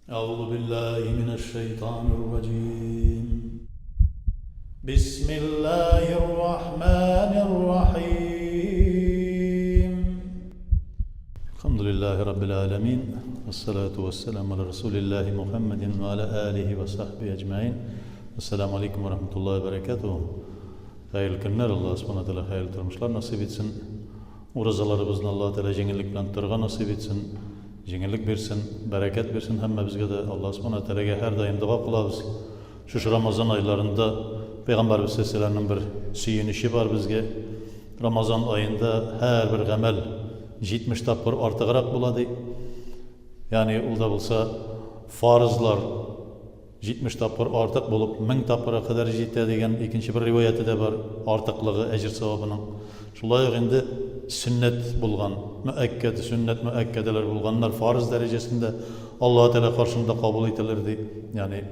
أعوذ بالله من الشيطان الرجيم بسم الله الرحمن الرحيم الحمد لله رب العالمين والصلاة والسلام على رسول الله محمد وعلى آله وصحبه أجمعين السلام عليكم ورحمة الله وبركاته Хәерле көннәр, Аллаһ Субхана Тәгалә хәерле тормышлар насыйп итсен. Уразаларыбызны Аллаһ Тәгалә җиңеллек белән тотарга насыйп итсен. Җиңеллек бирсен, бәрәкәт бирсен һәммәбезгә дә. Аллаһ Субхана Тәгаләгә һәрдаим дога кылабыз. Шушы Рамазан айларында Пәйгамбәрбез саллаллаһу бер сөенече бар безгә. Рамазан аенда һәрбер гамәл 70 тапкыр артыграк була ди. Ягъни ул да булса фарызлар 70 тапкыр артык булып, 1000 тапкырга кадәр җитә дигән икенче бер риваяте дә бар, артыклыгы әҗер-савабының. Шулай ук инде сөннәт булган, мөәккәд, сөннәт мөәккәдәләр булганнар фарыз дәрәҗәсендә Аллаһы Тәгалә каршында кабул ителер ди. Ягъни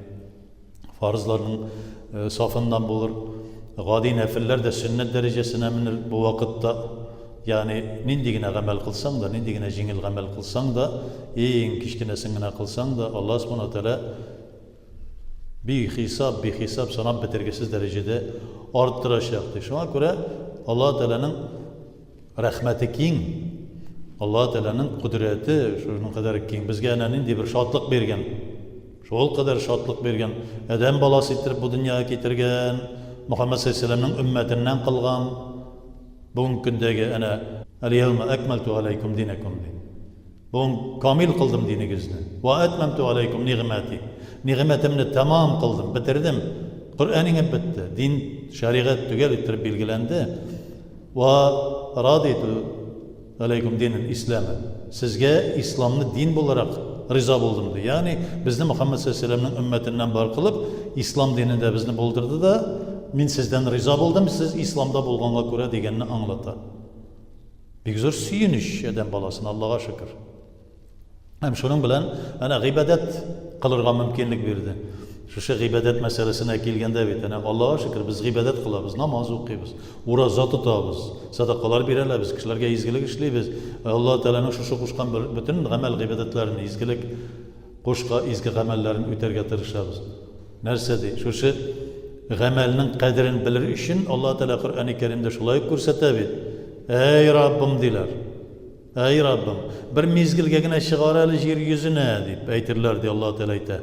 фарызларның э, сафыннан булыр. Гади нәфелләр дә сөннәт дәрәҗәсенә менер бу вакытта. Ягъни нинди генә гамәл кылсаң да, нинди генә җиңел гамәл кылсаң да, иң кечкенәсен генә кылсаң да, Аллаһ Субхана Тәгалә бихисап, бихисап санап бетергесез дәрәҗәдә арттырачак ди. Шуңа күрә Аллаһ Тәгаләнең рәхмәте киң, Аллаһ Тәгаләнең кодрәте шуның кадәр киң. Безгә әнә нинди бер шатлык биргән. Шул кадәр шатлык биргән. Адәм баласы иттереп бу дөньяга китергән, Мөхәммәд саллаллаһу алейһи вәсәлләмнең өммәтеннән кылган. Бүгенге көндәге әнә Әл-яумә әкмәлтү аләйкүм динәкүм ди. Бүген камил кылдым динегезне. Ва әтмәмтү аләйкүм нигъмәти. Нигъмәтемне тәмам кылдым, бетердем. Коръән иңеп бетте. Дин, шәригать төгәл иттереп билгеләнде. Ва радиту Алейкум динен ислама. Сезгә исламны дин буларак риза булдым ди. Ягъни безне Мөхәммәд саллаллаһу алейһи өммәтеннән бар кылып, ислам динендә безне булдырды да, мин сездән риза булдым, сез исламда булганга күрә дигәнне аңлата. Бик зур сөенеч адәм баласына, Аллага шөкер. Һәм шуның белән әнә гыйбадәт кылырга мөмкинлек бирде. Шушы гыйбадәт мәсьәләсенә килгәндә бит, әнә Аллаһка шөкер, без гыйбадәт кылабыз, намаз укыйбыз, ураза тотабыз, сәдакалар бирә алабыз, кешеләргә изгелек эшлибез. Аллаһ Тәгаләнең шушы кушкан бөтен гамәл гыйбадәтләрен, изгелек кушка изге гамәлләрен үтәргә тырышабыз. Нәрсә ди? Шушы гамәлнең кадерен белер өчен Аллаһ Тәгалә Коръәни Кәримдә шулай ук күрсәтә бит. Әй Раббым диләр. Әй Раббым, бер мизгелгә генә чыгар әле җир йөзенә, дип әйтерләр, ди Аллаһ Тәгалә әйтә.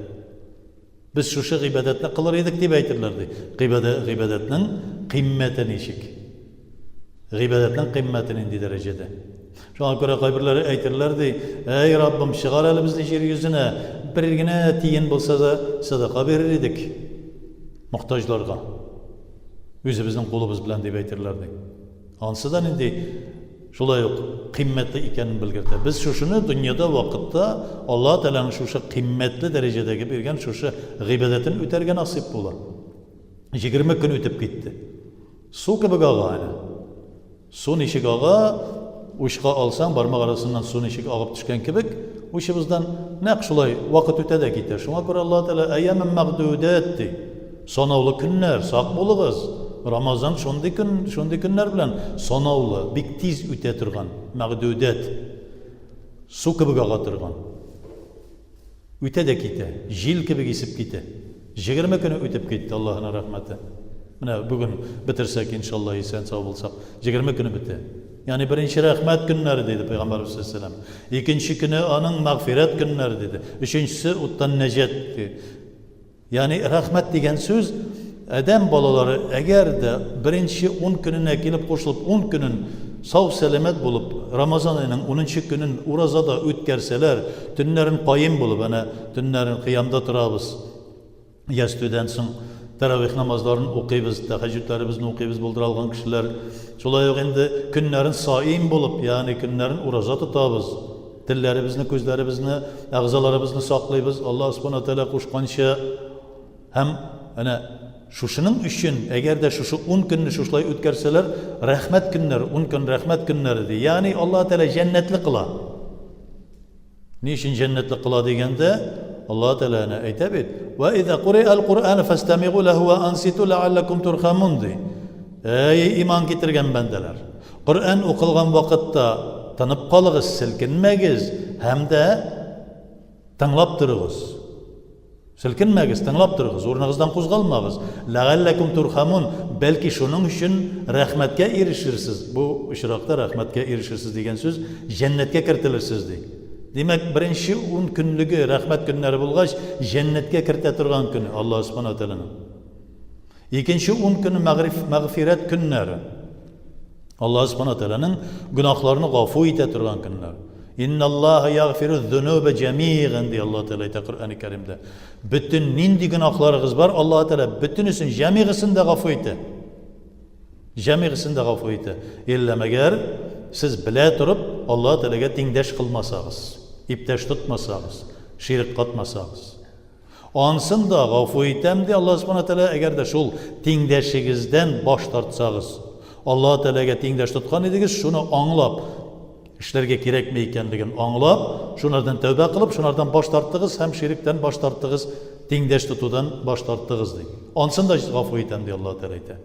Без шушы гыйбадәтне кылыр идек, дип әйтерләр, ди. Гыйбадәтнең кыйммәте ничек? Гыйбадәтнең кыйммәте нинди дәрәҗәдә? Шуңа күрә кайберләре әйтерләр, ди, Әй Раббым, чыгар әле безне җир йөзенә, бер генә тиен булса да садака бирер идек мохтаҗларга. Үзебезнең кулыбыз белән, дип әйтерләр, ди. Ансы да нинди шулай ук кыйммәтле икәнен белгертә. Без шушыны дөньяда вакытта Аллаһ Тәгаләнең шушы кыйммәтле дәрәҗәдәге биргән шушы гыйбадәтен үтәргә насыйп була. 20 көн үтеп китте. Су кебек ага әнә. Су ничек ага, учка алсаң, бармак арасыннан су ничек агып төшкән кебек, учыбыздан нәкъ шулай вакыт үтә дә китә. Шуңа күрә Аллаһ Тәгалә әйямем мәгъдүдәт ди. Санаулы көннәр, сак булыгыз! Рамазан шундый көн, шундый көннәр белән санаулы, бик тиз үтә торган, мәгъдүдәт, су кебек ага торган. Үтә дә китә, җил кебек исеп китә. 20 көне үтеп китте, Аллаһының рәхмәте. Менә бүген бетерсәк, иншалла, исән-сау булсак, 20 көне бетә. Ягъни беренче рәхмәт көннәре диде Пәйгамбәрбез саллаллаһу алейһи ва Икенче көне аның мәгъфирәт көннәре диде. Өченчесе уттан нәҗат. Ягъни рәхмәт дигән сүз адәм балалары әгәр дә беренче ун көненә килеп кушылып, ун көнен сау-сәламәт булып, Рамазан аеның унынчы көнен уразада үткәрсәләр, төннәрен каим булып, әнә төннәрен кыямда торабыз, ястүдән соң тәравих намазларын укыйбыз, тәһәҗҗүдләребезне укыйбыз булдыра алган кешеләр. Шулай ук инде көннәрен саим булып, ягъни көннәрен ураза тотабыз. Телләребезне, күзләребезне, әгъзаларыбызны саклыйбыз, Аллаһ Субхана Тәгалә кушканча. Һәм әнә шушының өчен, әгәр дә шушы ун көнне шушылай үткәрсәләр, рәхмәт көннәре, ун көн рәхмәт көннәре ди. Ягъни Аллаһ Тәгалә җәннәтле кыла. Ни өчен җәннәтле кыла дигәндә, Аллаһ Тәгалә әнә әйтә бит: "Ва иза куриал Куръан фастамигу лаху ва анситу лааллакум турхамун" ди. Әй иман китергән бәндәләр! Коръән укылган вакытта тынып калыгыз, селкенмәгез һәм дә тыңлап торыгыз. Селкенмәгез, тыңлап торыгыз, урыныгыздан кузгалмагыз. Ләгалләкум турхамун, бәлки шуның өчен рәхмәткә ирешерсез. Бу очракта рәхмәткә ирешерсез дигән сүз җәннәткә кертелерсез ди. Димәк, беренче ун көнлеге рәхмәт көннәре булгач, җәннәткә кертә торган көне Аллаһ Субхану Тәгаләнең. Икенче ун көне мәгъриф, мәгъфирәт көннәре. Аллаһ Субхану Тәгаләнең гөнаһларны гафу итә торган көннәр. Инналлаһа ягъфиру зунуба җәмиган ди Аллаһ Тәгалә әйтә Коръәни Кәримдә. Бөтен нинди гөнаһларыгыз бар, Аллаһ Тәгалә бөтенесен җәмигысын да гафу итә. Җәмигысын да гафу итә. Иллә мәгәр сез белә торып Аллаһ Тәгаләгә тиңдәш кылмасагыз, иптәш тотмасагыз, ширк катмасагыз. Ансын да гафу итәм, ди Аллаһ Субхана Тәгалә, әгәр дә шул тиңдәшегездән баш тартсагыз. Аллаһ Тәгаләгә тиңдәш тоткан идегез, шуны аңлап, эшләргә кирәкми икәнлеген аңлап, шунардан тәүбә кылып, шунардан баш тарттыгыз һәм ширектән баш тарттыгыз, тиңдәш тотудан баш тарттыгыз, ди. Ансын да гафу итәм, ди Аллаһ Тәгалә әйтә.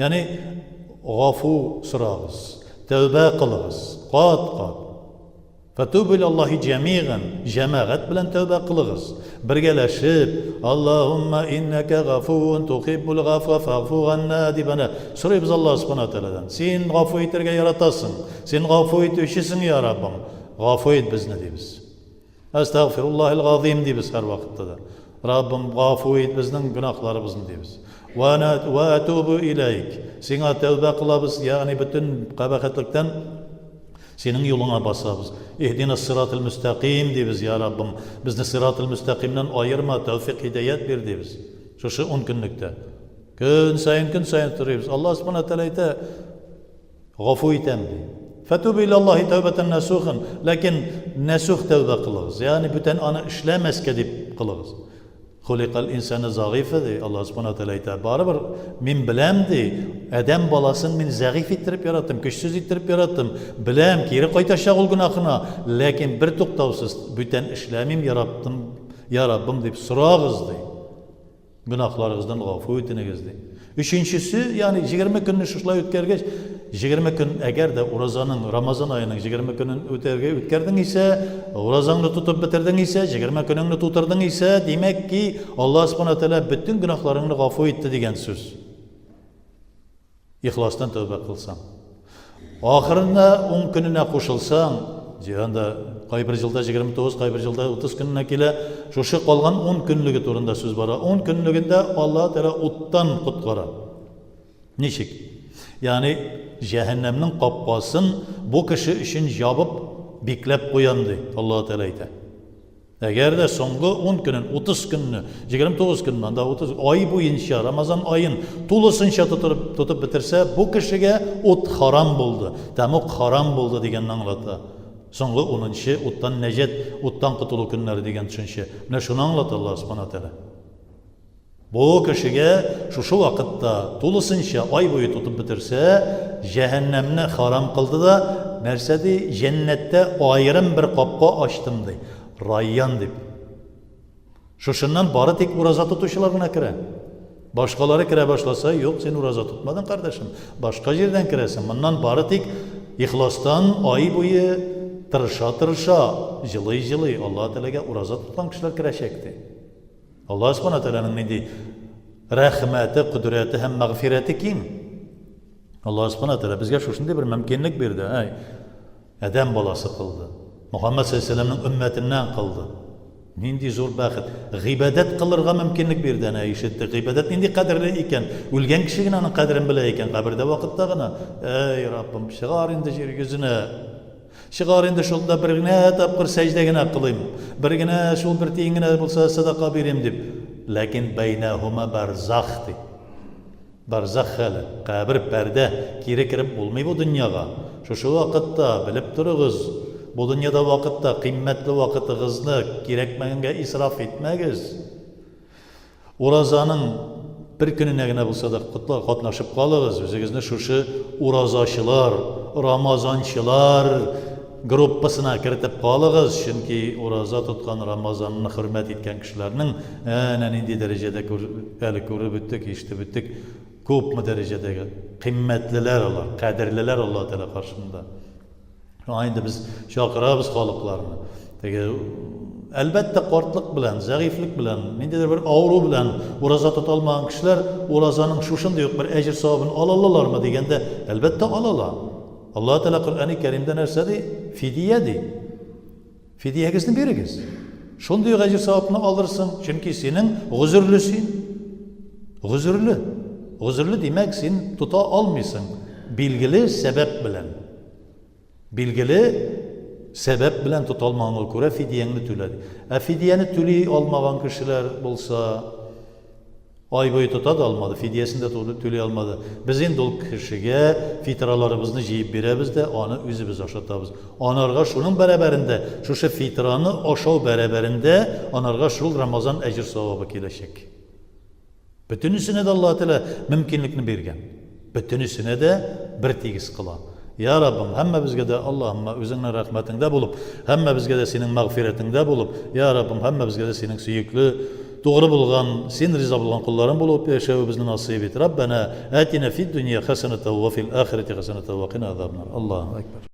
Ягъни гафу сорагыз, тәүбә кылыгыз, кат-кат. Фәтүбү иләллаһи җәмиган, җәмәгать белән тәүбә кылыгыз. Бергәләшеп, Аллаһумма иннәкә гафуун тухиббул гафва фәгъфу ганна дип әнә сорыйбыз Аллаһ Субхана Тәгаләдән. Син гафу итәргә яратасың, син гафу итүчесең, я Раббым, гафу ит безне дибез. Әстәгъфируллаһил газыйм дибез һәрвакытта да. Раббым, гафу ит безнең гөнаһларыбызны дибез. Ва әтүбү иләйк. Сиңа тәүбә кылабыз, ягъни бөтен кабахәтлектән Синең юлыңа басабыз. Иһдина сирател мөстәкыйм дибез, я Раббым, безне сирател мөстәкыймнән аерма, тәүфик, һидаять бир дибез. Шушы ун көнлектә. Көн саен, көн саен сорыйбыз. Аллаһ Субхана Тәгалә әйтә, гафу итәм ди. Фәтүбу илаллаһи тәүбәтән нәсухан, ләкин нәсух тәүбә кылыгыз. Ягъни бүтән аны эшләмәскә дип кылыгыз. Хуликал инсаны загыйфа ди, Аллаһ Субхана Тәгалә әйтә. Барыбер мин беләм ди, адәм баласын мин зәгыйф иттереп яраттым, көчсез иттереп яраттым. Беләм, кире кайтачак ул гөнаһына, ләкин бер туктаусыз бүтән эшләмим, я Раббым, я Раббым дип сорагыз ди. Гөнаһларыгыздан гафу үтенегез ди. Өченчесе, ягъни 20 көнне шушылай үткәргәч, 20 көн әгәр дә уразаның, Рамазан аеның 20 көнен үтәргә үткәрдең исә, уразаңны тотып бетердең исә, 20 көнеңне тутырдың исә, димәк ки, Аллаһ Субхана Тәгалә бөтен гөнаһларыңны гафу итте дигән сүз. Ихластан тәүбә кылсаң. Ахырында 10 көненә кушылсаң, анда кайбер елда 29, кайбер елда 30 көненә килә. Шушы калган 10 көнлеге турында сүз бара. 10 көнлегендә Аллаһ Тәгалә уттан коткара. Ничек? Ягъни җәһәннәмнең капкасын бу кеше өчен җабып, бикләп куям ди, Аллаһ Тәгалә әйтә. Әгәр дә соңгы 10 көнен, 30 көнне, 29 көнне, анда 30 ай буенча Рамазан аен тулысынча тотып, тотып бетерсә, бу кешегә ут харам булды, тәмуг харам булды дигәнне аңлата. Соңгы 10нчы уттан нәҗәт, уттан котылу көннәре дигән төшенчә. Менә шуны аңлата Аллаһ Субхана Тәгалә. Бу кешегә шушы вакытта тулысынча ай буе тотып бетерсә, җәһәннәмне харам кылды да, нәрсә ди, җәннәттә аерым бер капка ачтым ди, Райян дип. Шушыннан бары тик ураза тотучылар гына керә. Башкалары керә башласа, юк, син ураза тотмадың, кардәшем, башка җирдән керәсең. Моннан бары тик ихластан ай буе тырыша-тырыша, җылый-җылый Аллаһ Тәгаләгә ураза тоткан кешеләр керәчәк ди. Аллаһ Субхана Тәгаләнең нинди рәхмәте, кодрәте һәм мәгъфирәте киң. Аллаһ Субхана Тәгалә безгә шушындый бер мөмкинлек бирде. Әй, адәм баласы кылды. Мухаммад саллаллаху алейһи өммәтеннән кылды. Нинди зур бәхет. Гыйбадәт кылырга мөмкинлек бирде, әнә ишеттек. Гыйбадәт нинди кадерле икән. Үлгән кеше генә аның кадерен белә икән, кабердә вакытта гына. Әй, Раббым, чыгар инде җир йөзенә. Чыгар инде шунда бер генә тапкыр сәҗдә генә кылыйм, бер генә шул бер тиен генә булса садака бирим дип. Ләкин бәйнәһума барзах ди. Барзах хәле, кабер, пәрдә, кире кереп булмый бу дөньяга. Шушы вакытта белеп торыгыз, бу дөньяда вакытта кыйммәтле вакытыгызны кирәкмәгәнгә исраф итмәгез. Уразаның бер көненә генә булса да котла катнашып калыгыз, үзегезне шушы уразачылар, рамазанчылар группасына кертеп калыгыз, чөнки ураза тоткан Рамазанны хөрмәт иткән кешеләрнең әнә нинди дәрәҗәдә әле күреп үттек, ишетеп үттек, күпме дәрәҗәдәге кыйммәтлеләр алар, кадерлеләр Аллаһ Тәгалә каршында. Шуңа инде без чакырабыз халыкларны. Теге Әлбәттә, картлык белән, зәгыйфьлек белән, ниндидер бер авыру белән ураза тота алмаган кешеләр уразаның шушындый ук бер әҗер-савабын ала алалармы дигәндә, әлбәттә, ала ала. Аллаһы Тәгалә Коръәни Кәримдә нәрсә ди? Фидия ди. Фидиягезне бирегез. Шундый ук әҗер-савапны алырсың, чөнки синең гозерле син. Гозерле. Гозерле димәк, син тота алмыйсың билгеле сәбәп белән. Билгеле, сәбәп белән тота алмаганга күрә фидияңне түлә ди. Ә фидияне түли алмаган кешеләр булса, ай буе тота да алмады, фидиясен дә түли алмады. Без инде ул кешегә фитраларыбызны җыеп бирәбез дә, аны үзебез ашатабыз. Анарга шуның бәрабәрендә, шушы фитраны ашау бәрабәрендә анарга шул Рамазан әҗер-савабы киләчәк. Бөтенесенә дә Аллаһы Тәгалә мөмкинлекне биргән. Бөтенесенә дә бер тигез кыла. Я Раббым, һәммәбезгә дә Аллаһымма үзеңнең рәхмәтеңдә булып, һәммәбезгә дә синең мәгъфирәтеңдә булып, я Раббым, һәммәбезгә дә синең сөекле, тугры булган, син риза булган колларың булып яшәвебезне насыйп ит. Раббәнә атина фид дөнья хәсәнәтә ва фил ахирәти хәсәнәтә ва кина азабнар. Аллаһу әкбәр.